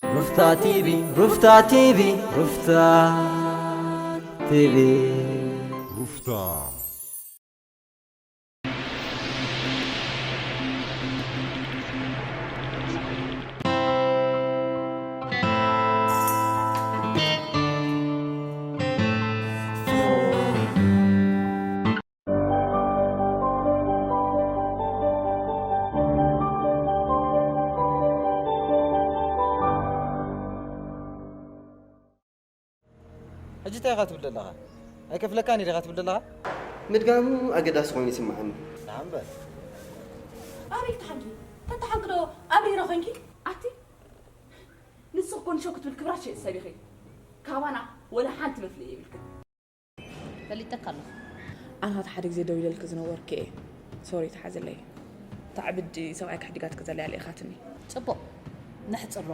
ሩፍታ ቲቪ፣ ሩፍታ ቲቪ፣ ሩፍታ ቲቪ። ሩፍታ። ሕጂ እንታይ ኢኻ ትብል ዘለኻ? ኣይከፍለካን ኢኻ ትብል ዘለኻ? ምድጋሙ ኣገዳሲ ኮይኑ ይስምዓኒ። ንዓ እምበር። ኣበይ ትሓንቂ? ተተሓንቂ ዶ ኣብሪረ ኮንኪ? ኣቲ ንስኽ ኮንሾ ክትብል ክብራት ሸይጥ ሰብ ኢኺ። ካባና ወላ ሓንቲ መፍለይ የብልክን። ፈሊጠካ ኣለኹ። ኣነ ኸታ ሓደ ግዜ ደው ኢለልኪ ዝነበርኩ እየ። ሶሪ ተሓዝለይ። እታ ዕብድ ሰብኣይ ክሕድጋትኪ ዘላ እያ ልኢኻትኒ። ጽቡቕ። ነሕጽሮ።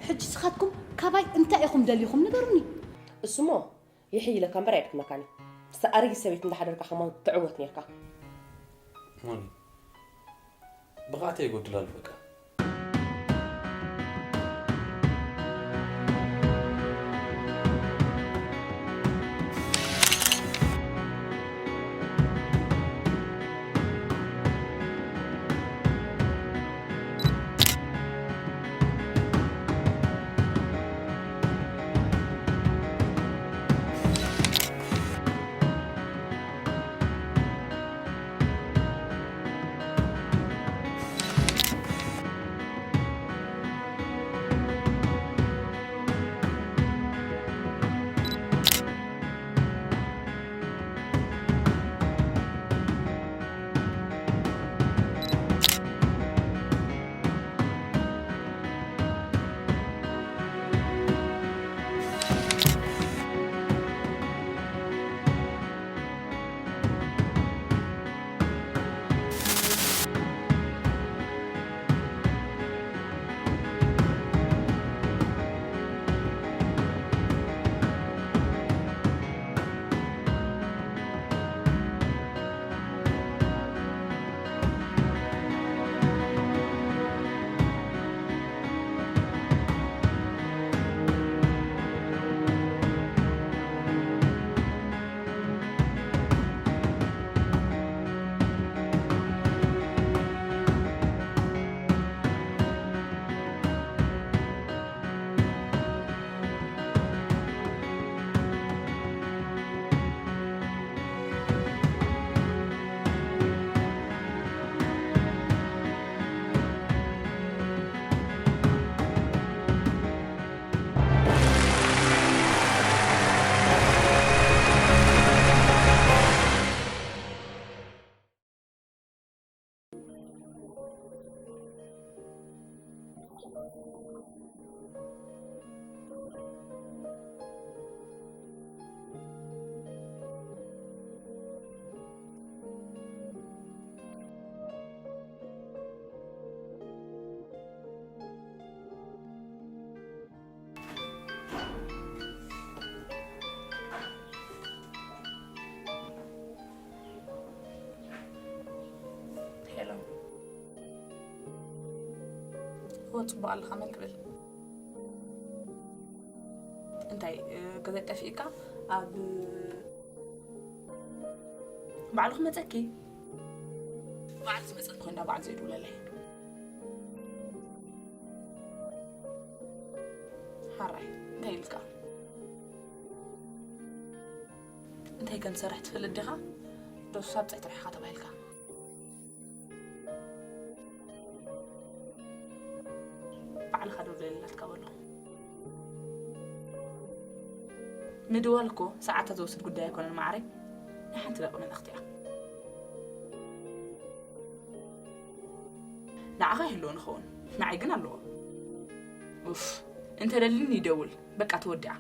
ሕጂ ስኻትኩም ካባይ እንታይ ኢኹም ደሊኹም ንገሩኒ። እሱሞ ይሕይለካ እምበር ኣየድክመካን እዩ። ምስታ ኣረጊት ሰበይቲ እንዳሓደርካ ከማን ትዕወት ኔርካ። ሞኒ፣ ብቕዓተይ ይጎድል ኣሎ በቃ። ሄሎ። ኦ፣ ጽቡቕ ኣለኻ፣ መን ክብል? እንታይ፣ እ፣ ገዛ ጠፊእካ ኣብ ባዕሉ ክመጸኪ? ባዕሉ ዝመጸኪ ኮይና ባዕሉ ዘይድውለለይ። ሓራይ፣ እንታይ ኢልካ? እንታይ ከም ትሰርሕ ትፈልጥ ዲኻ? ዶ ሳብ ጸይ ትርሕኻ ተባሂልካ? ባዕልኻ ደውለለላትካ በሎ። ምድዋል እኮ ሰዓታት ዝወስድ ጉዳይ ኣይኮነን ማዕረይ። ናይ ሓንቲ ደቂ መልእኽቲ እያ። ንዓኻ ይህልዎ ንኸውን፣ ንዓይ ግን ኣለዎ። ኡፍ፣ እንተ ደልኒ ይደውል። በቃ ተወዲኣ።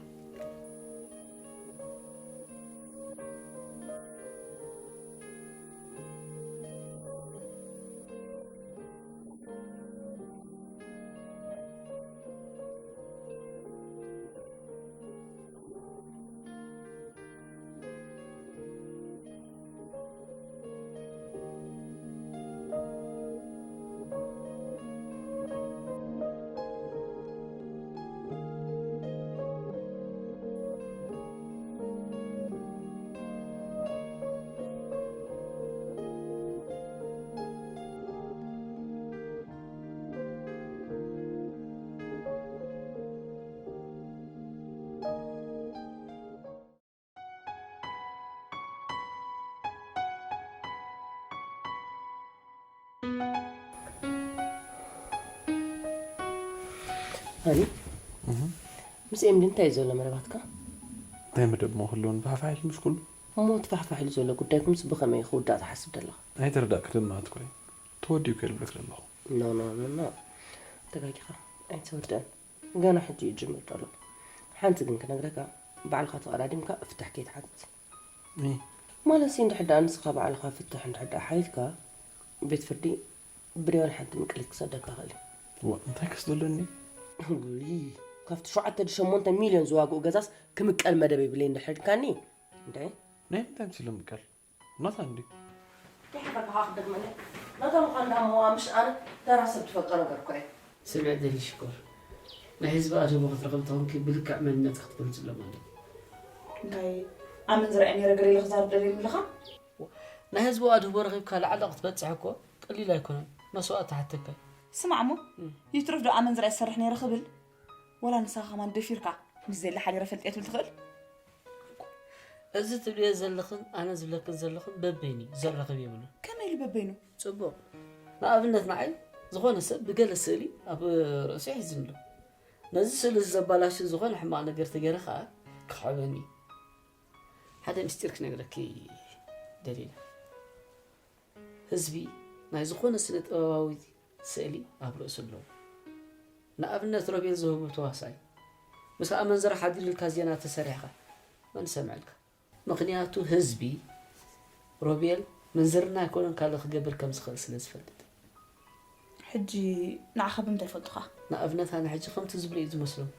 ኣሊ፣ ምስ ኤምዲ እንታይ እዩ ዘሎ መደባትካ? እንታይ መደብ ሞ ክህልወኒ? ፋሕፋሕ ኢሉ ምስ ኩሉ። እሞ እቲ ፋሕፋሕ ኢሉ ዘሎ ጉዳይኩምስ ብኸመይ ክውዳእ ትሓስብ ዘለኻ? ኣይተረዳእክን ድማ ኣትኮይ። ተወዲኡ ከይልብለክ ዘለኹ። ኖ፣ ኖ፣ ኖ፣ ኖ። ተጋጊኻ። ኣይተወድአን። ገና ሕጂ እዩ ጅምር ዘሎ። ሓንቲ ግን ክነግረካ፣ ባዕልኻ ተቐዳዲምካ ፍትሕ ከይትሓትት። እ? ማለት ሲ እንድሕር ደኣ ንስኻ ባዕልኻ ፍትሕ እንድሕር ደኣ ሓቲትካ፣ ቤት ፍርዲ ብደዮን ሓንቲ ምቅሊት ክሰደካ ይኽእል እዩ። ዋ፣ እንታይ ክስ ዘለኒ? ውይ፣ ካብቲ ሸውዓተ ሸሞንተ ሚልዮን ዝዋግኡ ገዛስ ክምቀል መደብ የብለይ እንድሕር ኢልካኒ፣ እንደ ናይ ምንታይ ምሲሉ ምቀል? ናታ እንዲ። ይሕፈር ብሃኽ ደግመለ። ናታ ምዃን ደኣ እሞ ምሽ ኣነ ተራ ሰብ ትፈልጦ ነገር እኮ እዩ። ስምዕ ደሊ ሽኮር፣ ናይ ህዝቢ ኣድህቦ ክትረኽብ ተኾንኪ ብልክዕ መንነት ክትገልጽሎም ኣለኪ። እንታይ ኣመንዝራ እየ ነይረ ገለ ኢለ ክዛረብ ደልየ ምልኻ? ናይ ህዝቢ ኣድህቦ ረኺብካ ላዕሊ ክትበጽሕ እኮ ቀሊል ኣይኮነን፣ መስዋእቲ ትሓተካ እዩ። ስማዕ እሞ፣ እም። ይትረፍ ዶ ኣመንዝራ እየ ዝሰርሕ ነይረ ክብል? ወላ ንስኻ ከማን ደፊርካ ምስ ዘየለ ሓዲረ ፈልጥየ ትብል ትኽእል? እዚ ትብልዮ ዘለኽን ኣነ ዝብለክን ዘለኹን በበይኑ እዩ፣ ዘራኽብ የብሉን። ከመይ ኢሉ በበይኑ? ጽቡቕ። ንኣብነት ንዓይ ዝኾነ ሰብ ብገለ ስእሊ ኣብ ርእሱ ይሕዝን ኣሎ። ነዚ ስእሊ እዚ ዘባላሹ ዝኾነ ሕማቕ ነገር ተገይረ ከኣ ክኽዕበኒ እዩ። ሓደ ምስጢር ክነግረኪ ደሊና። ህዝቢ ናይ ዝኾነ ስነ ጥበባዊ ስእሊ ኣብ ርእሱ ኣለዎ። ንኣብነት ሮቤል ዝህቡ ተዋሳኣይ ምስ ኣመንዝራ ሓዲሩልካ ዜና ተሰሪሕካ መን ሰምዐልካ? ምኽንያቱ ህዝቢ ሮቤል ምንዝርና ኣይኮነን ካልእ ክገብር ከም ዝኽእል ስለ ዝፈልጥ። ሕጂ ንዓኻ ብምንታይ ይፈልጡኻ? ንኣብነት ኣነ ሕጂ ከምቲ ዝብሉ እዩ ዝመስሎም።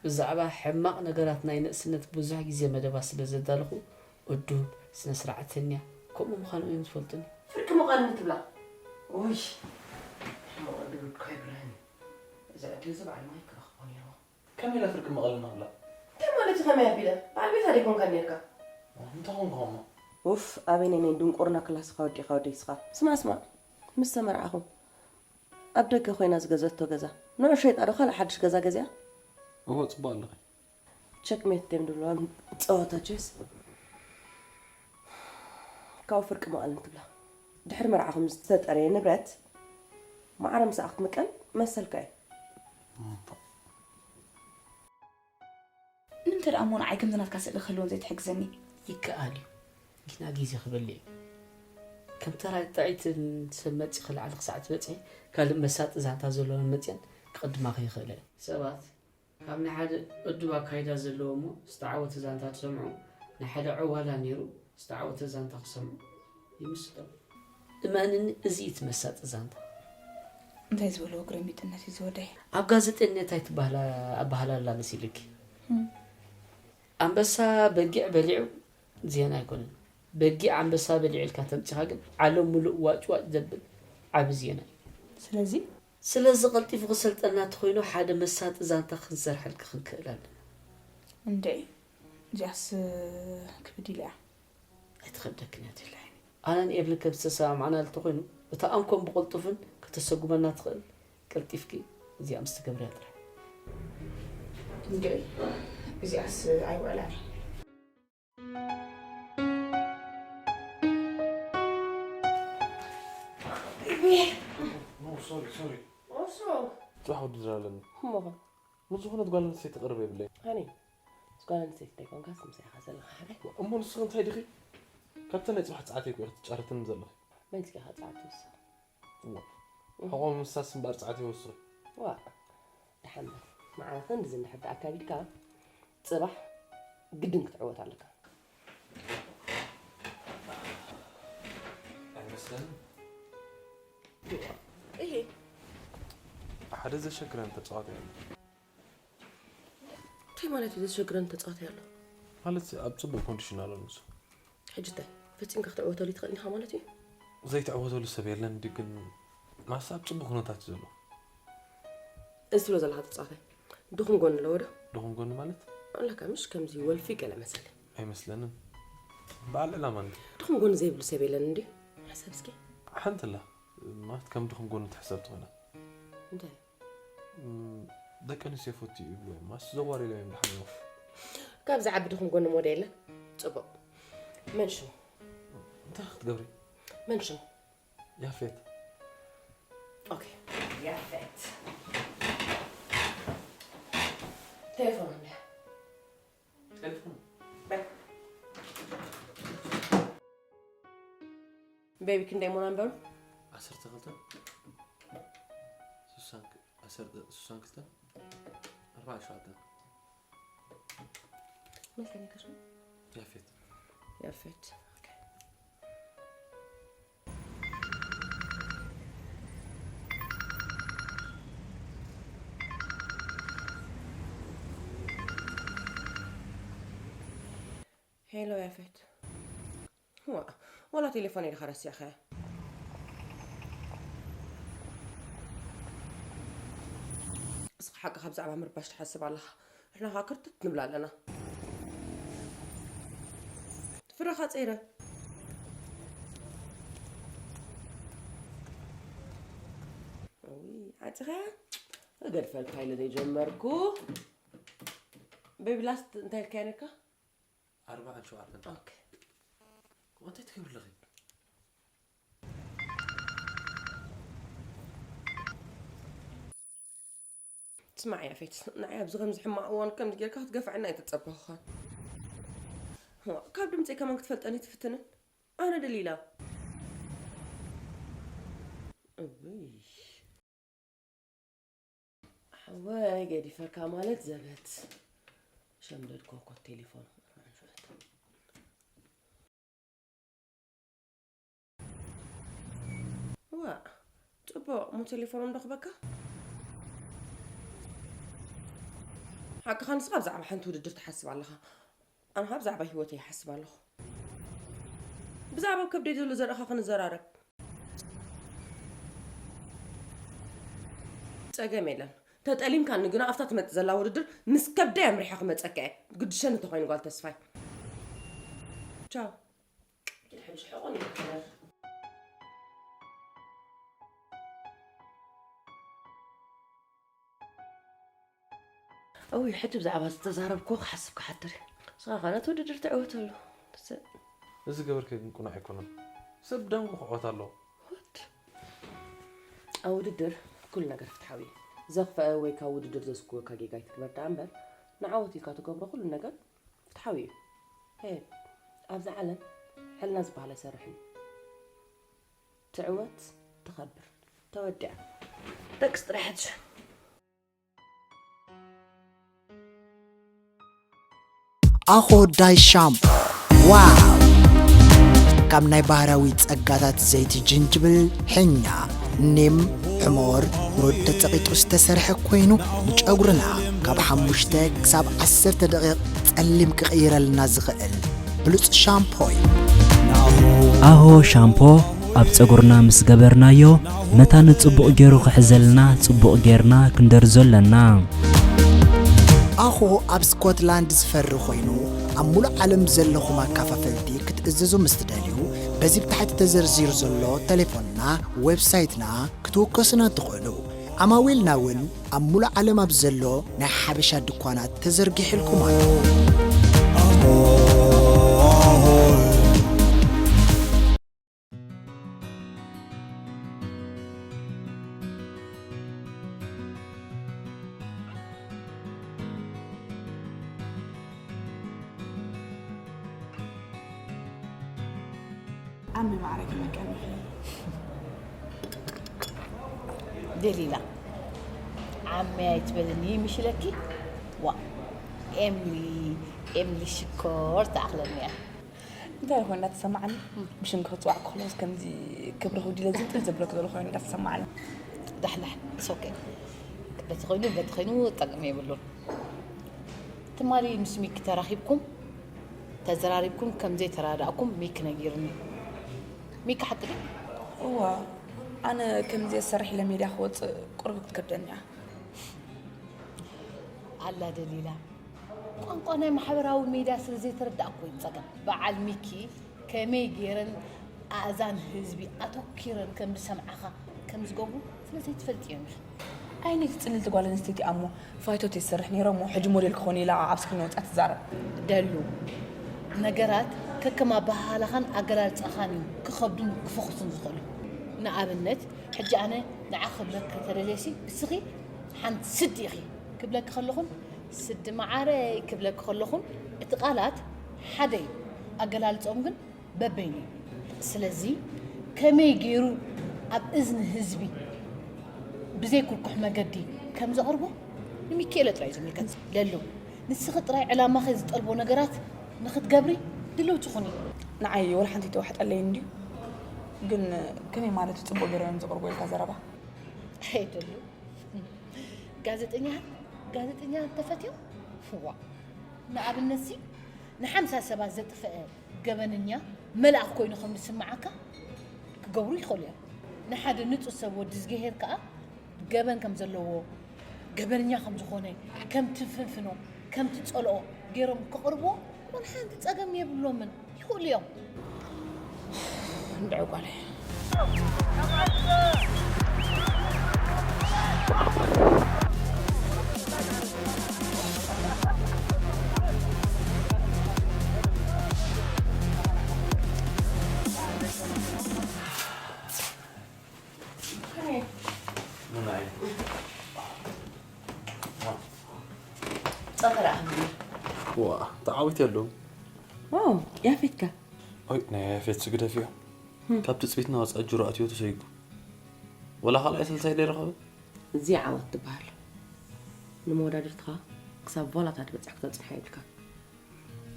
ብዛዕባ ሕማቕ ነገራት ናይ ንእስነት ብዙሕ ግዜ መደባት ስለ ዘዳለኹ፣ እዱብ፣ ስነ ስርዓተኛ፣ ከምኡ ምዃኖም እዮም ዝፈልጡኒ። ፍርቂ መቓልኒ ትብላ። ውይ፣ ሕማቕ ዕድል እኮ ኣይብርህን እዩ። እዚ ዕድል እዚ በዓል ማይ ክረኽቦ ነይርዎ። ከመይ ኢለ ፍርቂ መቐልና ክብላ? እንታይ ማለት እዩ ከመይ ኣቢለ? በዓል ቤት ኣይኮንካን ነይርካ። እንታይ ኮንኩ እሞ? ኡፍ፣ ኣበይ ናይ ድንቁርና ክላስኻ ወዲእኻ ወደይ ስኻ። ስማዕ፣ ስማዕ፣ ምስ ተመርዓኹም ኣብ ደገ ኮይና ዝገዘቶ ገዛ ንዑ ሸይጣ ዶ ካልእ ሓድሽ ገዛ ገዚኣ? እወ፣ ጽቡቕ ኣለኺ። ቸክሜት ጌም ድብልዋ ጸወታ ቼስ ካብኡ ፍርቂ መቐልን ትብላ። ድሕሪ መርዓኹም ዝተጠረየ ንብረት ማዕረ ምሳኣ ክትምቀል መሰልካ እዩ። ንምንታይ ደኣ እሞ ንዓይ ከምዚ ናትካ ስእሊ ክህልወን ዘይትሕግዘኒ? ይከኣል እዩ፣ ግና ግዜ ክበልዕ እዩ። ከም ተራ ጥዕይቲ ሰብ መጺኺ ላዕሊ ክሳዕ ትበጽሒ፣ ካልእ መሳጢ ዛንታ ዘለወን መጺአን ክቕድማኺ ይኽእላ እየን። ሰባት ካብ ናይ ሓደ እዱብ ኣካይዳ ዘለዎ እሞ ዝተዓወተ ዛንታ ዝሰምዑ፣ ናይ ሓደ ዕዋላ ነይሩ ዝተዓወተ ዛንታ ክሰምዑ ይምስጦም። እመንኒ፣ እዚ እዩ እቲ መሳጢ ዛንታ። እንታይ ዝበልዎ ግርምቢጥነት እዩ ዝወደይ? ኣብ ጋዜጠኛ እንታይ ትበሃላ ኣበሃላላ መሲልኪ? እም። ኣንበሳ በጊዕ በሊዑ ዜና ኣይኮነን። በጊዕ ኣንበሳ በሊዑ ኢልካ ተምጺኻ ግን ዓለም ሙሉእ ዋጭ ዋጭ ዘብል ዓቢ ዜና እዩ። ስለዚ? ስለዚ ቀልጢፉ ክሰልጠና እንተኾይኑ ሓደ መሳጢ ዛንታ ክንሰርሐልኪ ክንክእል ኣለና። እንድዒ፣ እዚኣስ ክብድ ኢላ እያ። ኣይትኸብደክን እያ ትብሊ ዓይኒ። ኣነን ኤቭልን ከም ዝተሰማማዕናሉ እንተኾይኑ፣ እታ ኣንኮን ብቕልጡፍን ከተሰጉመና ትኽእል ቀልጢፍኪ እዚኣ ምስ ትገብርያ ጥራይ። እንድዒ፣ እዚኣስ ኣይውዕላን እያ። ኖ፣ ሶሪ፣ ሶሪ። ኦሶ። ጽባሕ ውድድር ኣለኒ። እሞ ኸ? ምስ ዝኾነት ጓል ኣንስተይቲ ቅርብ የብለይ። ሃኒ፣ ምስ ጓል ኣንስተይቲ ደይኮንካስ ምሳይ ኢኻ ዘለኻ ሓራይ? እሞ ንስኺ እንታይ ዲኺ? ካብተን ናይ ጽባሕ ጸዓተይ እኮ ኢኺ ትጫረትኒ ዘለኺ። መን እስኪ ኢኻ ጸዓት ትውስኽ? እዋ። ሕቖ ምምሳስ እምበኣር ጸዓት ይወስኽ። ዋ፣ ደሓን በል። ንዓኻ ክንድዚ እንድሕር ደኣ ኣካቢድካ፣ ጽባሕ ግድን ክትዕወት ኣለካ። ኣይመስለንን። እሄ። ሓደ ዘሸግረን ተጻዋታይ ኣሎ። እንታይ ማለት እዩ ዘሸግረን ተጻዋታይ ኣሎ? ማለት ኣብ ጽቡቕ ኮንዲሽን ኣሎ ንሱ። ሕጂ እንታይ? ፈጺምካ ክትዕወተሉ ይትኽእል ኢኻ ማለት እዩ? ዘይትዕወተሉ ሰብ የለን ድዩ ግን? ማሳ ኣብ ጽቡቕ ኩነታት እዩ ዘሎ። እዚ ትብሎ ዘለኻ ተጻዋታይ ድኹም ጎኒ ኣለዎ ዶ? ድኹም ጎኒ ማለት? ኣለካ ምሽ ከምዚ ወልፊ ገለ መሰለ። ኣይመስለንን። በዓል ዕላማ እንዲ። ድኹም ጎኒ ዘይብሉ ሰብ የለን እንዲ? ሕሰብ እስኪ። ሓንቲ ኣላ። ማለት ከም ድኹም ጎኒ ትሕሰብ ትኾና። እንታይ? እም፣ ደቂ ኣንስትዮ ፈቱ እዩ ይብሉ እዮም። ማስ ዘዋሪ ኢሎም እዮም ድሓን እዮም። ካብ ዝዓቢ ድኹም ጎኒ ሞዴል የለን። ጽቡቕ። መን ሽሙ? እንታይ ክትገብሪ? መን ሽሙ? ያፌት። ኦኬ። ያፌት። ቴሌፎን እንድያ። ቴሌፎን። ቤቢ ክንደይ እሞ ናምበሩ? ዓሰርተ ክልተ፣ ስሳን ክ-፣ ዓሰርተ፣ ስሳን ክልተ፣ ኣርባዓን ሸውዓተን። መን ከ ነይሩ ሽሙ? ያፌት። ያፌት። ኦኬ። ሄሎ ያፌት። ዋ፣ ዋላ ቴሌፎን ኢልካ ረሲዕካያ? እስኻ ሓቅኻ ብዛዕባ ምርባሽ ትሓስብ ኣለኻ። ንሕና ኸኣ ክርትት ንብል ኣለና። ፍረኻ ጸይረ። ውይ፣ ዓጺኻያ? እገድፈልካ ኢለ ዘይጀመርኩ። ቤቢ ላስት እንታይ ኢልካያ ነርካ? ኣርባዓን ሸውዓተን። ኦኬ። እንታይ ትገብሪ ኣለኺ? ስማዕ ያፌት፣ ንዓይ ኣብዚ ከምዚ ሕማቕ እዋን ከምዚ ጌርካ ክትገፍዐና ኣይተጸበኹኻን። ዋ፣ ካብ ድምጸይ ከማን ክትፈልጠኒ ትፍትንን? ኣነ ደሊላ። እውይ። ሓወይ ገዲፈካ ማለት ዘበት። ሸምደድ ኮኮት ቴሌፎን። ዋ፣ ጽቡቕ፣ እሞ ቴሌፎን ንረኽበካ? ሓቅኻ ንስኻ ብዛዕባ ሓንቲ ውድድር ትሓስብ ኣለኻ። ኣነ ኸኣ ብዛዕባ ህይወተይ ይሓስብ ኣለኹ። ብዛዕባ ኣብ ከብደይ ዘሎ ዘርእኻ ክንዘራረብ። ጸገም የለን። ተጠሊምካኒ ግና ኣብታ ትመጽእ ዘላ ውድድር ምስ ከብደይ ኣምሪሐ ክመጸካ እየ። ግድሸኒ እንተኾይኑ ጓል ተስፋይ። ቻው። ሕጂ ሕቆን ይከበር። እውይ፣ ሕጂ ብዛዕባ ዝተዛረብክዎ ክሓስብ ክሓድር እየ። ንስኻ ኸኣ ነቲ ውድድር ትዕወተሉ። ትስእ። እዚ ገበርከ ግን ቅኑዕ ኣይኮነን። ሰብ ብደንጉ ክዕወት ኣለዎ። ወድ። ኣብ ውድድር ኩሉ ነገር ፍትሓዊ እዩ። ዘኽፈአ ወይ ካብ ውድድር ዘስግወካ ጌጋ ኣይትግበር ደኣ እምበር፣ ንዓወት ኢልካ ትገብሮ ኩሉ ነገር ፍትሓዊ እዩ። ሄ፣ ኣብዛ ዓለም ሕልና ዝበሃል ኣይሰርሕን እዩ። ትዕወት፣ ትኸብር። ተወዲኣ። ደቅስ ጥራይ ሕጂ። ኣኾ ዳይ ሻምፖ። ዋው! ካብ ናይ ባህርያዊ ጸጋታት ዘይቲ ጅንጅብል፣ ሕኛ፣ ኒም፣ ሕሞር፣ ሩድ ተጸቒጡ ዝተሰርሐ ኮይኑ፣ ንጨጉርና ካብ ሓሙሽተ ክሳብ ዓሰርተ ደቂቕ ጸሊም ክቕይረልና ዝኽእል ብሉጽ ሻምፖ እዩ። ኣሆ ሻምፖ ኣብ ጸጉርና ምስ ገበርናዮ፣ መታን ጽቡቕ ገይሩ ክሕዘልና፣ ጽቡቕ ጌርና ክንደርዞ ኣለና። ኣኾ ኣብ ስኮትላንድ ዝፈሪ ኮይኑ፣ ኣብ ሙሉእ ዓለም ዘለኹም ኣካፋፈልቲ ክትእዝዙ ምስ ትደልዩ፣ በዚ ብታሕቲ ተዘርዚሩ ዘሎ ተሌፎንና፣ ዌብሳይትና ክትውከሱና ትኽእሉ። ዓማዊልና እውን ኣብ ሙሉእ ዓለም ኣብ ዘሎ ናይ ሓበሻ ድኳናት ተዘርጊሕልኩም ኣሎ። ዓሚ ማዕረ ከመይ ቀኒኺ? ደሊላ፣ ዓሚ ኣይትበልኒ ምሽ ኢለኪ? ዋ፣ ኤምሊ፣ ኤምሊ ሽኮር ትኣኽለኒ እያ። እንታይ ይኾን እንዳተሰማዓኒ? ብሽምኪ ክጽዋዕ ከለስ ከምዚ ክብሪ ክውዲለ ዝንጥል ዘብለክ ዘሎ ኮይኑ እንዳተሰማዓኒ። ዳሕዳሕ፣ it's okay። በቲ ኮይኑ፣ በቲ ኮይኑ ጠቅሚ የብሉን። ትማሊ ምስ ሚኪ ተራኺብኩም፣ ተዘራሪብኩም ከም ዘይተራዳእኩም ሚኪ ነጊሩኒ። ሚኪ ሓቂ ድዩ? እዋ፣ ኣነ ከምዚ እየ ዝሰርሕ ኢለ ሜድያ ክወጽእ ቁሩብ ክትከብደኒ እያ። ኣላ ደሊላ፣ ቋንቋ ናይ ማሕበራዊ ሜድያ ስለ ዘይተረዳእኩ እዩ ጸገም። በዓል ሚኪ ከመይ ገይረን ኣእዛን ህዝቢ ኣተኲረን ከም ዝሰምዓኻ ከም ዝገብሩ ስለ ዘይትፈልጢ እዮም ኢኺ። ኣይ ነቲ ጽልልቲ ጓል ኣንስተይቲ እሞ ፋይቶት እየ ዝሰርሕ ነይረ እሞ ሕጂ ሞዴል ክኾን ኢላ ኣብ ስክሪን ወጻ ትዛረብ። ደሉ፣ ነገራት ከከም ኣበሃህላኻን ኣገላልጻኻን እዮም ክኸብዱን ክፈኹሱን ዝኽእሉ። ንኣብነት ሕጂ ኣነ ንዓኺ ክብለኪ ተደልየሲ እስኺ ሓንቲ ስዲ ኢኺ ክብለኪ ከለኹን ስዲ መዓረይ ክብለኪ ከለኹን እቲ ቃላት ሓደ እዩ፣ ኣገላልጾም ግን በበይኑ እዩ። ስለዚ ከመይ ገይሩ ኣብ እዝኒ ህዝቢ ብዘይ ኩርኩሕ መገዲ ከም ዘቕርቦ ንሚኪኤለ ጥራይ እዩ ዝምልከት። ለሉ፣ ንስኺ ጥራይ ዕላማኺ ዝጠልቦ ነገራት ንኽትገብሪ ድልውቲ ኩኒ። ንዓይ ወላ ሓንቲ ኣይተዋሕጠለይን እንድዩ። ግን ከመይ ማለት እዩ ጽቡቕ ገይሮም እዮም ዝቕርቡ ኢልካ ዘረባ? ኣይደሉ። ጋዜጠኛ ጋዜጠኛ ተፈትዮም? ዋ፣ ንኣብነትሲ ንሓምሳ ሰባት ዘጥፈአ ገበነኛ መልኣኽ ኮይኑ ከም ዝስምዓካ ክገብሩ ይኽእሉ እዮም። ንሓደ ንጹህ ሰብ ወዲ ዝገሄር ከኣ ገበን ከም ዘለዎ፣ ገበነኛ ከም ዝኾነ፣ ከም ትፍንፍኖ፣ ከም ትጸልኦ ገይሮም ከቕርብዎ ወላ ሓንቲ ጸገም የብሎምን። ይኽእሉ እዮም። እንድዒ ጓለይ። ጸፈራ ኣምር ዋ ተዓዊት ኣለዉ ዋው ያፌትካ ኦይ ናይ ያፌት ስግደፍ እዮ ካብ ትጽቢትና ወጻእ ጅሮ ኣትዮ ተሰይጉ ወላ ካልኣይ ሰልሳይ ደይረኸበ እዚ ዓወት ትበሃል ንመወዳድርትኻ ክሳብ ቮላታ ትበጽሕ ክተብጽሓ የብልካ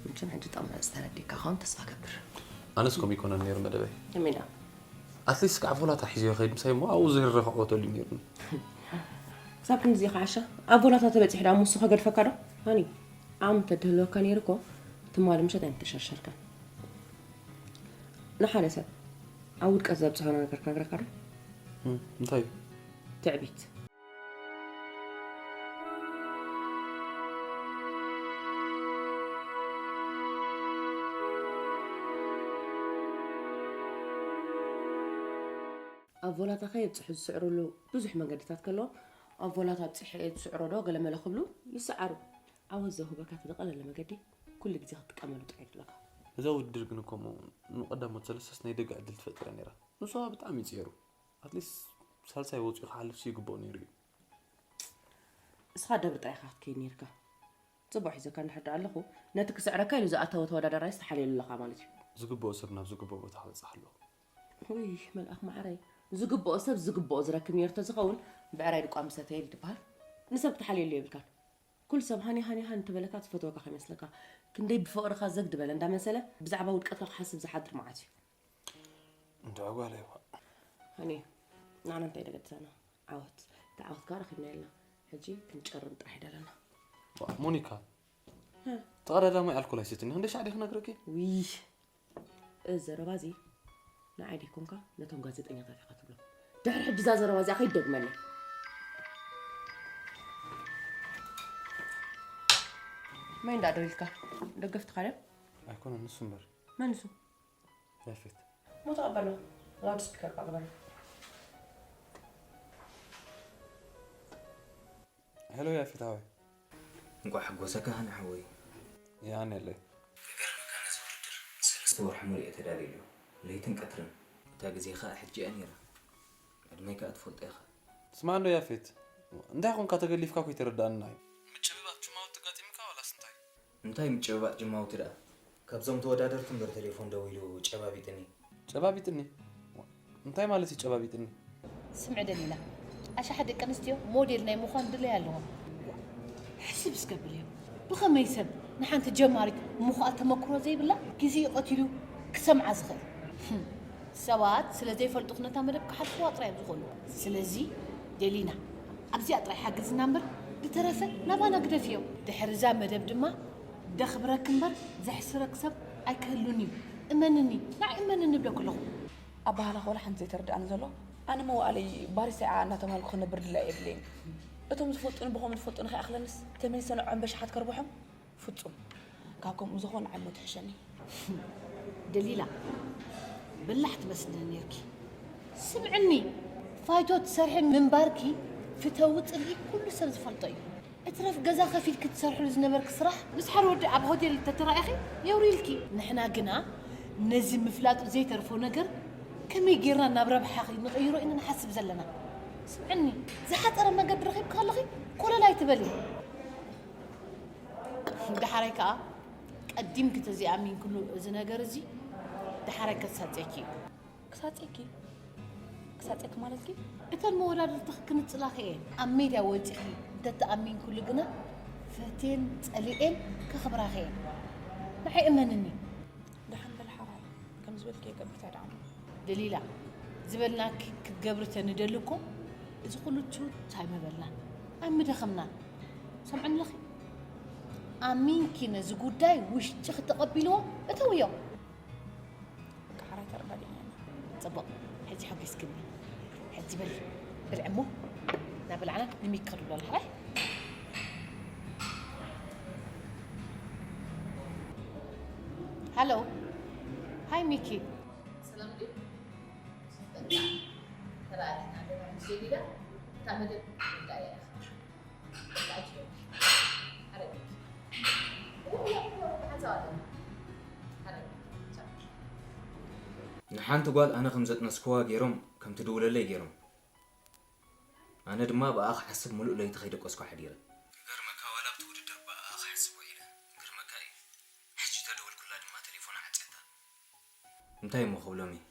መቸም ሕጂ ጠምዕ ዝተረዲካ ኸውን ተስፋ ገብር ኣነስ ከምኡ ይኮነን ነይሩ መደበይ ከመይ ደኣ ኣትሊስት ከዓ ፎላታ ሒዘዮ ከይድ ምሳይ እሞ ኣብኡ ዝርረ ክዕወተሉ እዩ ነይሩኒ ክሳብ ክንድዚ ከዓሻ ኣብ ቮላታ ተበፂሑ ደኣ ሙሱ ከገድፈካ ዶ ሃኒ ዓቕሚ ተድህልወካ ነይሩ እኮ ትማሊ ምሸት ኣይምተሸርሸርካን ንሓደ ሰብ ኣብ ውድቀት ዘብፅሖ ነገር ክነግረካ ዶ እንታይ እዩ ትዕቢት ኣብ ቮላታ ከየብፅሑ ዝስዕርሉ ብዙሕ መገድታት ከለዎም ኣብ ቮላታ ኣብፂሐ እየ ዝስዕሮ ዶ ገለመለ ክብሉ ይሰዓሩ። ዓወት ዘውህበካ እቲ ዝቐለለ መገዲ ኩሉ ግዜ ክትጥቀመሉ ጥራይ ኣለካ። እዛ ውድድር ግን እኮ እሞ ንቀዳሞት ሰለስተስ ናይ ደገ ዕድል ትፈጢራ ነይራ። ንሱ ከዓ ብጣዕሚ እዩ ፅዒሩ። ኣትሊስት ሳልሳይ ወፂኡ ክሓልፍሲ ይግብኦ ነይሩ እዩ። እስኻ ደብሪ ጥራይ ኢኻ ክትከይድ ነይርካ። ጽቡቕ ሒዘካ እንድሕር ደኣ ኣለኹ፣ ነቲ ክስዕረካ ኢሉ ዝኣተወ ተወዳዳራይስ ተሓልየሉ ኣለኻ ማለት እዩ። ዝግብኦ ሰብ ናብ ዝግብኦ ቦታ ክበጽሕ ኣለዎ። ውይ መልኣኽ መዓረይ፣ ዝግብኦ ሰብ ዝግብኦ ዝረክብ ነይሩ ተዝኸውን ብዕራይ ድቋ ምሰተየ ድበሃል። ንሰብ ክትሓልየሉ የብልካን። ኩሉ ሰብ ሃኒ ሃኒ ሃኒ እንተበለካ ዝፈትወካ ከይመስለካ። ክንደይ ብፍቕርኻ ዘግ ድበለ እንዳመሰለ ብዛዕባ ውድቀትካ ክሓስብ ዝሓድር መዓት እዩ። እንድዒ ጓለይ እባ። ሃኒ ንዓና እንታይ ደገድሰና? ዓወት። እታ ዓወት ከኣ ረኺብናያ ኣለና። ሕጂ ክንጨርም ጥራሕ እዩ ደለና። ዋ፣ ሞኒካ፣ ተቐዳዳማይ ኣልኮል ኣይሰትን። ክንደይ ሻዕ ድየ ክነግረኪ? ውይ፣ እዚ ዘረባ እዚ ንዓይ ደይኮንካ ነቶም ጋዜጠኛታት ኢኻ ትብሎም። ድሕሪ ሕጂ እዛ ዘረባ እዚኣ ከይትደግመለይ። መን ደኣ ደዊልካ? ደገፍትኻ ድዮም? ኣይኮነን፣ ንሱ እምበር። መን ንሱ? ያፌት። እሞ ተቐበሎ። ላውድ ስፒከር እኳ ግበሮ። ሄሎ ያፌት ሓወይ። እንቋዕ ሓጎሰካ ሃኒ ሓወይ። የቐንየለይ። ክገርመካ ነዚ ውድድር ንሰለስተ ወርሒ ሙሉእ እየ ተዳልየሉ። ለይትን ቀትርን። እታ ግዜ ኸኣ ሕጂ እያ ነይራ። ዕድመይ ከኣ ትፈልጦ ኢኻ። ስማዕ እንዶ ያፌት፣ እንታይ ኾንካ ተገሊፍካ እኮ ኣይተረድኣንን ኣዩ። ምጭብባጥ ጅማውቲ ኣጋጢምካ ዋላስ እንታይ? እንታይ ምጭብባጥ ጅማውቲ ደኣ? ካብዞም ተወዳደርቲ እምበር ተሌፎን ደዊሉ ጨባቢጥኒ። ጨባቢጥኒ? እንታይ ማለት እዩ ጨባቢጥኒ? ስምዒ ደሊላ፣ ኣሽሓት ደቂ ኣንስትዮ ሞዴል ናይ ምዃን ድሌት ኣለወን። ሕስብ እስከ በልዮ፣ ብኸመይ ሰብ ንሓንቲ ጀማሪት ምኹኣል ተመክሮ ዘይብላ ግዜኡ ቀቲሉ ክሰምዓ ዝኽእል? ሰባት ስለ ዘይፈልጡኺ ነታ መደብ ክሓልፍዋ ጥራይ እዮም ዝኽእሉ። ስለዚ ደሊና፣ ኣብዚኣ ጥራይ ሓግዝና እምበር፣ ዝተረፈ ናባና ግደፍዮ። ድሕሪ እዛ መደብ ድማ ደኽብረኪ እምበር ዘሕስረኪ ሰብ ኣይክህሉን እዩ። እመንኒ፣ ንዓይ እመንኒ እብለኪ ኣለኹ። ኣበሃህላኺ ወላ ሓንቲ ዘይተረድኣኒ ዘሎ፣ ኣነ መዋእለይ ባሪስታይ ዓዓ እናተማልኩ ክነብር ድላዩ የብለይን። እቶም ዝፈልጡኒ ብኸምኡ ዝፈልጡኒ ከይኣኽለንስ ተመሊሰ ንዕኦም በሻሓት ከርብሖም? ፍጹም። ካብ ከምኡ ዝኾነ ዓሞ ትሕሸኒ። ደሊላ በላሕ ትመስልኒ ኔርኪ። ስምዕኒ፣ ፋይቶ ትሰርሒ ምንባርኪ ፍተዊ ጽልኢ ኩሉ ሰብ ዝፈልጦ እዩ። እትረፍ ገዛ ከፊልኪ ትሰርሕሉ ዝነበርኪ ስራሕ ምስ ሓደ ወዲ ኣብ ሆቴል ተተራኢኺ የውርይልኪ። ንሕና ግና ነዚ ምፍላጡ ዘይተርፎ ነገር ከመይ ጌርና ናብ ረብሓኺ ንቕይሮ ኢና ንሓስብ ዘለና። ስምዕኒ፣ ዝሓጸረ መገዲ ረኺብኪ ከለኺ ኮለል ኣይትበሊ። ደሓራይ ከኣ ቀዲምኪ ተዘይኣሚንክሉ እዚ ነገር እዚ ደሓራይ ከሳጽየኪ እዩ። ክሳፀኪ ክሳፀኪ ማለትኪ? እተን መወዳድርትኺ ክንጽላኺ እየን። ኣብ ሜድያ ወጺኺ እንተተኣሚንክሉ ግና ፈትየን ጸሊኤን ከኽብራኺ እየን። ንዓይ እመንኒ። ደሓን በል ሓራይ ከም ዝበልኪ የገብር ተዳዕሞ። ደሊላ ዝበልናኪ ክትገብሪ ተንደሊ እኮ እዚ ኩሉ ቹ ታይ ምበልናን ኣይምደኸምናን። ሰምዕኒ ኣለኺ? ኣሚንኪ ነዚ ጉዳይ ውሽጢ ክተቐቢልዎ እተውዮ። በቃ ሓራይ ተረዳዲእና ኢና። ጽቡቕ፣ ሕጂ ሓጒስክኒ። ሕጂ በሊ ብልዒ እሞ እናበላዕና ንሚኪ ክድብሎ ሓራይ። ሃሎ፣ ሃይ ሚኪ። ሰላም ድዩ? በቃ ተራእና ደና ምስ ጀዲዳ እታ መደብ ንብዳ እያ። በቃ ኣጅዮ። ሓራይ ሚኪ። እሞ እያ እኮ ብሓንሳብ ኣለና። ሓራይ ሚኪ። ቻው። ንሓንቲ ጓል ኣነ ከም ዘጥነስክዋ ገይሮም ከም ትድውለለይ ገይሮም። ኣነ ድማ ብኣ ክሓስብ ሙሉእ ለይቲ ከይደቀስኩ ሓዲረ። ክገርመካ ዋላ ኣብቲ ውድድር ብኣ ክሓስብ ውዒለ። ክገርመካ እዩ። ሕጂ ተደወልኩላ ድማ ቴሌፎና ዓጽያታ። እንታይ እሞ ክብሎም እዩ?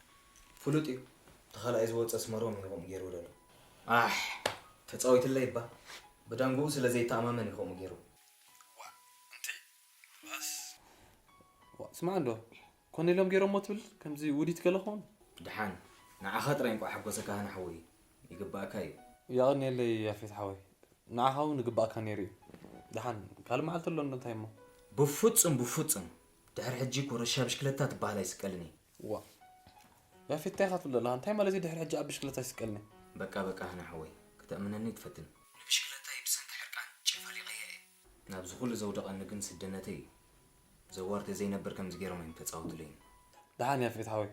ፍሉጥ እዩ። እቲ ካልኣይ ዝወፀ ስመሮም እዩ ከምኡ ገይሩ ዘሎ። ኣሕ ተፃዊትለይ እባ። ብዳንግኡ ስለ ዘይተኣማመን እዩ ከምኡ ገይሩ። ዋእ እንተ ባስ ዋእ ስማዕ እንዶ ኮነ ኢሎም ገይሮሞ ትብል ከምዚ ውዲት ገለ ክኾን። ደሓን ንዓኻ ጥራይ እንቋዕ ሓጎሰካ ሃና ሓወይ። ይግባኣካ እዩ። የቐንየለይ ያፌት ሓወይ ንዓኻ እውን ይግባኣካ ነይሩ እዩ። ደሓን ካልእ መዓልቲ ኣሎ እንዶ እንታይ እሞ። ብፍጹም ብፍጹም ድሕሪ ሕጂ ኮረሻ ብሽክለታ ትበሃል ኣይስቀልን እየ። ዋእ ያፌት እንታይ ኢኻ ትብል ዘለኻ እንታይ ማለት እዩ ድሕሪ ሕጂ ኣብ ብሽክለታ ኣይስቀልን እየ። በቃ በቃ ሃና ሓወይ ክተእምነኒ ትፈትን። ንብሽክለታይ ብሰንኪ ሕርቃን ጨፋሊቐያ እየ። ናብዚ ኩሉ ዘውደቐኒ ግን ስድነተይ እዩ። ዘዋር ተዘይነብር ከምዚ ገይሮም እዮም ተጻወቱለይን። ደሓን ያፌት ሓወይ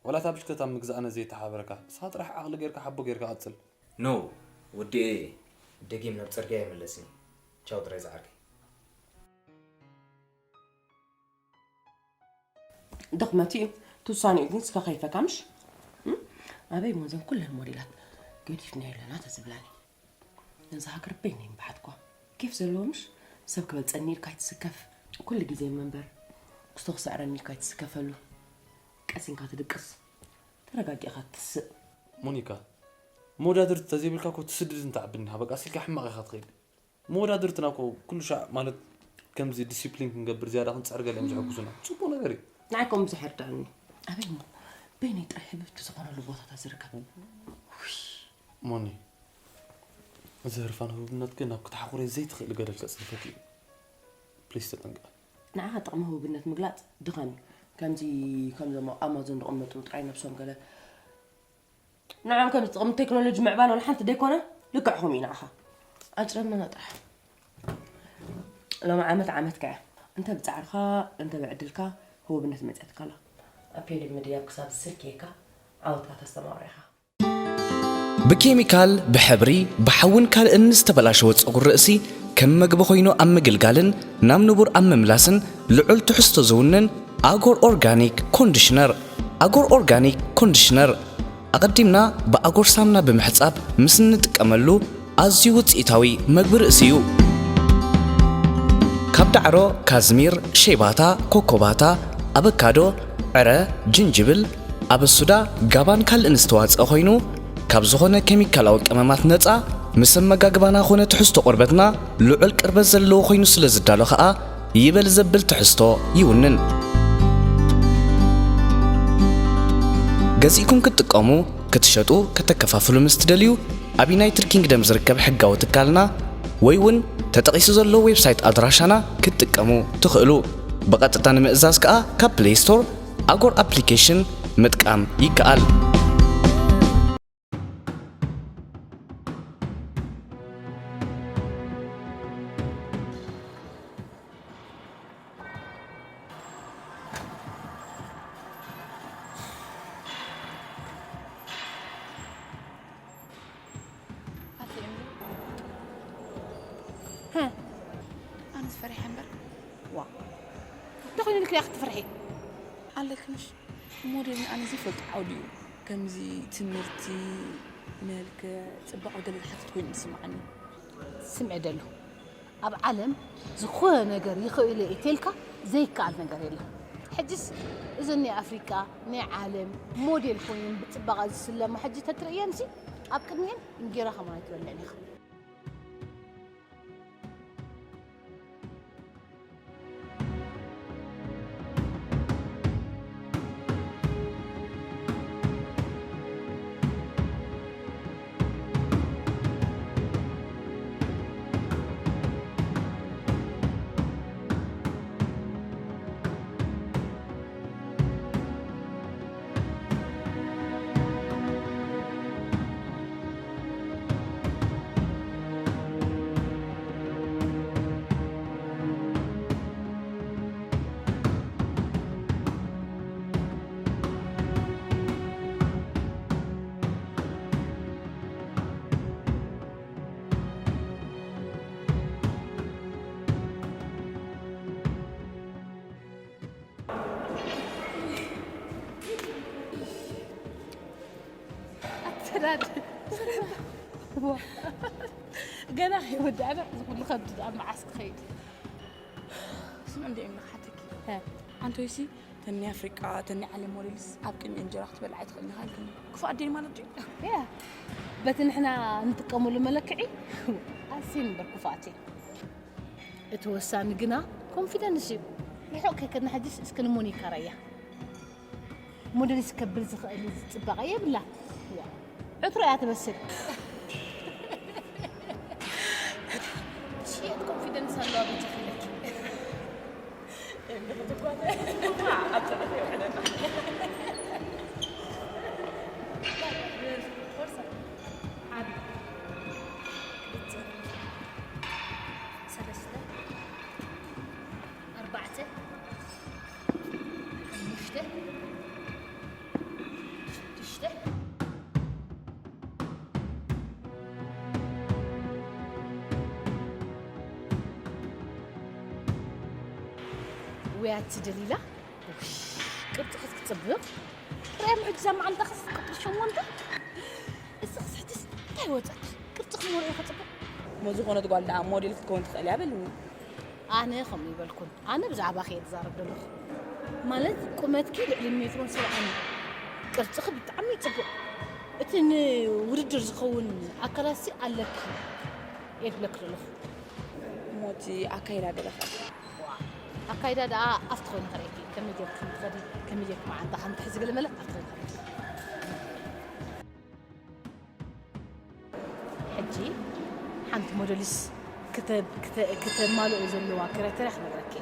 ዋላ እታ ብሽክለታ ምግዛእነ ዘይተሓበረካ ንስኻ ጥራሕ ዓቕሊ ጌርካ ሓቦ ጌርካ ቀጽል። No ወዲኤ እየ ደጊም ናብ ጽርግያ ኣይምለስን እየ። ቻው ጥራይ ዝዓርከይ። ድኽመት እዩ እቲ ውሳኔኡ ግን እስከ ከይፈካ ምሽ ኣበይ እሞ እዘን ኩለን ሞዴላት ገዲፍናዮ ኣለና ተዝብላኒ ነዛ ሃገር በይነይ ምበሓትኳ ኬፍ ዘለዎ ምሽ ሰብ ክበልፀኒ ኢልካ ኣይትስከፍ ኩሉ ግዜ መንበር ክስቶ ክስዕረኒ ኢልካ ኣይትስከፈሉ ቀሲንካ ትድቅስ ተረጋጊእኻ ትስእ ሞኒካ መወዳድርቲ ተዘይብልካ እኮ ትስድድ እንተዓቢ እኒኻ በቃ ስልካ ሕማቕ ኢኻ ትኸይድ መወዳድርትና እኮ ኩሉ ሻዕ ማለት ከምዚ ዲሲፕሊን ክንገብር ዝያዳ ክንፅዕር ገለ እዮም ዝሕግዙና። ፅቡቅ ነገር እዩ። ንዓይ ከምኡ ብዙሕ ኣይርድኣንን እዩ። ኣበይ እሞ በይነይ ጥራይ ህብብቲ ዝኾነሉ ቦታታት ዝርከብ? ውይ። ሞኒ እዚ ህርፋን ህቡብነትኪ ናብ ክትሓኹርዮ ዘይትኽእሊ ገደል ከፅድፈኪ እዩ። ፕሊስ ተጠንቀቂ። ንዓኻ ጥቕሚ ህቡብነት ምግላፅ ድኻም እዩ። ከምዚ ከምዞም ኣብ ኣማዞን ዝቕመጡ ጥራይ ነብሶም ገለ ንዖም ከም ዝጥቕም ቴክኖሎጂ ምዕባለ ወላ ሓንቲ ደይኮነ ልክዕኹም እዩ ንዓኻ ኣጭረመና ጥራሕ ሎሚ ዓመት ዓመትካ እያ እንተ ብፃዕርኻ እንተ ብዕድልካ ህቡብነት መፅያትካ ኣላ ኣብ ፔድን ምድያብ ክሳብ ዝስልክየካ ዓወትካ ተስተማቕሮ ኢኻ ብኬሚካል፣ ብሕብሪ፣ ብሓውን ካልእን ዝተበላሸወ ጸጉሪ ርእሲ ከም መግቢ ኮይኑ ኣብ ምግልጋልን ናብ ንቡር ኣብ ምምላስን ልዑል ትሕዝቶ ዝውንን ኣጎር ኦርጋኒክ ኮንዲሽነር። ኣጎር ኦርጋኒክ ኮንዲሽነር ኣቐዲምና ብኣጎር ሳምና ብምሕጻብ ምስ እንጥቀመሉ ኣዝዩ ውጽኢታዊ መግቢ ርእሲ እዩ። ካብ ዳዕሮ፣ ካዝሚር፣ ሸይባታ፣ ኮኮባታ፣ ኣበካዶ፣ ዕረ፣ ጅንጅብል፣ ኣበሱዳ፣ ጋባን ካልእን ዝተዋጽአ ኮይኑ ካብ ዝኾነ ኬሚካላዊ ቀመማት ነጻ ምስ ኣመጋግባና ኮነ ትሕዝቶ ቆርበትና ልዑል ቅርበት ዘለዎ ኮይኑ ስለ ዝዳሎ ከኣ ይበል ዘብል ትሕዝቶ ይውንን። ገዚእኩም ክትጥቀሙ፣ ክትሸጡ፣ ከተከፋፍሉ ምስ ትደልዩ ኣብ ዩናይትድ ኪንግደም ዝርከብ ሕጋዊ ትካልና ወይ እውን ተጠቒሱ ዘሎ ዌብሳይት ኣድራሻና ክትጥቀሙ ትኽእሉ። ብቐጥታ ንምእዛዝ ከኣ ካብ ፕሌይ ስቶር ኣጎር ኣፕሊኬሽን ምጥቃም ይከኣል። ኣቲ እምኒ። ሀ፣ ኣነስ ፈሪሐ እምበር። ዋ፣ እንታይ ኮይኑ ኢልኪ ኢኺ ትፈርሒ? ኣለክንሽ ሞዴል ኣነ ዘይፈልጦ ዓውዲ እዩ። ከምዚ ትምህርቲ፣ መልክዕ፣ ፅባቐ ገለ ዝሓትት ኮይኑ ዝስምዓኒ። ስምዒ ደሉ። ኣብ ዓለም ዝኾነ ነገር ይኽእሎ እየ ተልካ ዘይከኣል ነገር የለን። ሕጅስ እዘን ናይ ኣፍሪቃ ናይ ዓለም ሞዴል ኮይነን ብፅባቐ ዝስለማ ሕጂ ተትርእየንሲ ኣብ ቅድሚኤን እንጌራ ከማን ኣይትበልዕን ኢኻ። ኣተዳድ-፣ ገና ከይወዳእና እዚ ኩሉ ከብዲ ደኣ መዓስ ክኸይድ? ስም እንዲኦም ንክሓተኪ። ሀ። ኣንቶይሲ ተኒ ኣፍሪቃ፣ ተኒ ዓለም ሞዴልስ ኣብ ቅድሚ እንጀራ ክትበልዓ ኣይትኽእልን ኢኻ ኢልክኒ። ክፉእ ኣዴን ማለት ድዩ? ያ፣ በቲ ንሕና እንጥቀመሉ መለክዒ ኣዝየን እምበር ክፉኣት እየን። እቲ ወሳኒ ግና ኮንፊደንስ እዩ። ርሑቕ ከይከድና ሕጅስ እስከ ንሞኒካ ራያ። ሞዴልስ ከብል ዝኽእል ጽባቐ የብላን። ዋ፣ ዕትሮ እያ ትመስል። ሽየጥ ኮንፊደንስ ኣለዋ በጃኺ ኢለኪ። ሰለስተ፣ ኣርባዕተ፣ ሓሙሽተ፣ ሽዱሽተ። ውያት ደሊላ፣ ውሽ፣ ቅርጽ ክትጽብቕ። ርኣያ ምዕጅዛ መዓልታ ክስ ቅርጽ ሸሞንተ። እስኽስ ሕጅስ እንታይ ወጸኪ? ቅርጽ ክመርኦ ከጽብቕ። እሞ ዝኾነት ጓል ደኣ ሞዴል ክትከውን ትኽእል እያ በልኒ። ኣነ ከምኡ ይበልኩን። ኣነ ብዛዕባኺ እየ ዝዛረብ ዘለኹ። ማለት ቁመትኪ ልዕሊ ሜትሮን ሰብዓን፣ ቅርጽኺ ብጣዕሚ እዩ ጽቡቕ። እቲ ንውድድር ዝኸውን ኣካላትሲ ኣለኪ እየ ዝብለኪ ዘለኹ። እሞ እቲ ኣካይዳ ገለኸ? ዋ፣ ኣካይዳ ደኣ ኣብቲ ኮይኑ ከርእየኪ፣ ከመይ ጌርኪ ከም ትኸዲ፣ ከመይ ጌርኪ መዓንጣ ከም ትሕዚ ገለ መለ ኣብቲ ኮይኑ ከርእየኪ። ሕጂ ሓንቲ ሞዴልስ ክተ-፣ ክተ-፣ ክተማልኦ ዘለዋ ክራይተርያ ክነግረኪ።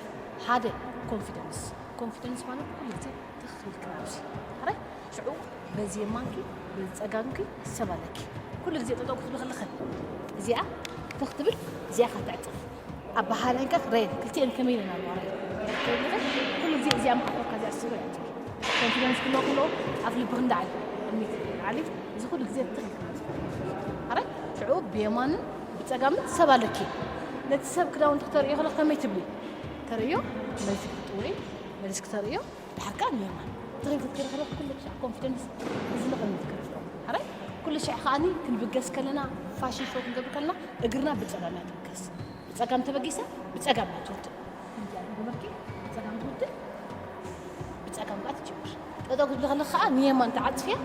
ሓደ፣ ኮንፊደንስ። ኮንፊደንስ ማለት ኩሉ ግዜ ትኽ ኢልኪ ናብዚ። ሕራይ? ሽዑ በዚ የማንኪ፣ በዚ ጸጋምኪ ሰብ ኣለኪ። ኩሉ ግዜ ጠጠው ክትብሊ ከለኺ እዚኣ ትኽ ትብል፣ እዚኣ ከኣ ትዕጽፍ። ኣበሃህላይን ከኣ ሬን፣ ክልቲኤን ከመይ ኢለን ኣለዋ ሬን? ኩሉ ግዜ እዚኣ መዓኮርካ እዚኣ ትስብር እያ ትብል። ኮንፊደንስ ክህልዎ ከለዎ ኣፍ ልብኺ እንዳዓሊ፣ ቅድሚት ዓሊ፣ እዚ ኩሉ ግዜ ትኽክል። ኣረ፣ ሽዑ ብየማንን ብጸጋምን ሰብ ኣለኪ። ነቲ ሰብ ክዳውንቲ ክተርእዮ ከለኺ ከመይ ትብሊ? ተርእዮ፣ መልሲ ክትጥውዒ፣ መልሲ ክተርእዮ፣ ድሓር ከኣ ንየማን። ትኽክል ክትከደ ከለኺ ኩሉ ግዜ ኮንፊደንስ እዚ ንቕድሚት ክረፍሮ። ኣረ፣ ኩሉ ሽዕ ከኣኒ ክንብገስ ከለና፣ ፋሽን ሾው ክንገብር ከለና፣ እግርና ብጸጋም እያ ትብገስ። ብጸጋም ተበጊሳ፣ ብጸጋም እያ ትውድእ። ከምዚኣ ገበርኪ፣ ብጸጋም ትውድእ፣ ብጸጋም ከኣ ትጅምር። ጠጠው ክትብሊ ከለኺ ከኣ ንየማን ትዓጽፍያ፣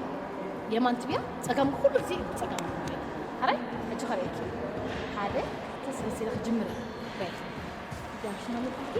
የማን ትብያ፣ ጸጋም ኩሉ ግዜ ብጸጋም ትውድእ። ሕራይ፣ ሕጂ ከርእየኪ። ሓደ፣ ክልተ፣ ሰለስተ ኢለ ክጅምር እየ። በይ። ዳሽና መጣኪ።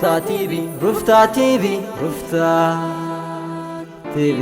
ሩፍታ ቲቪ፣ ሩፍታ ቲቪ፣ ሩፍታ ቲቪ።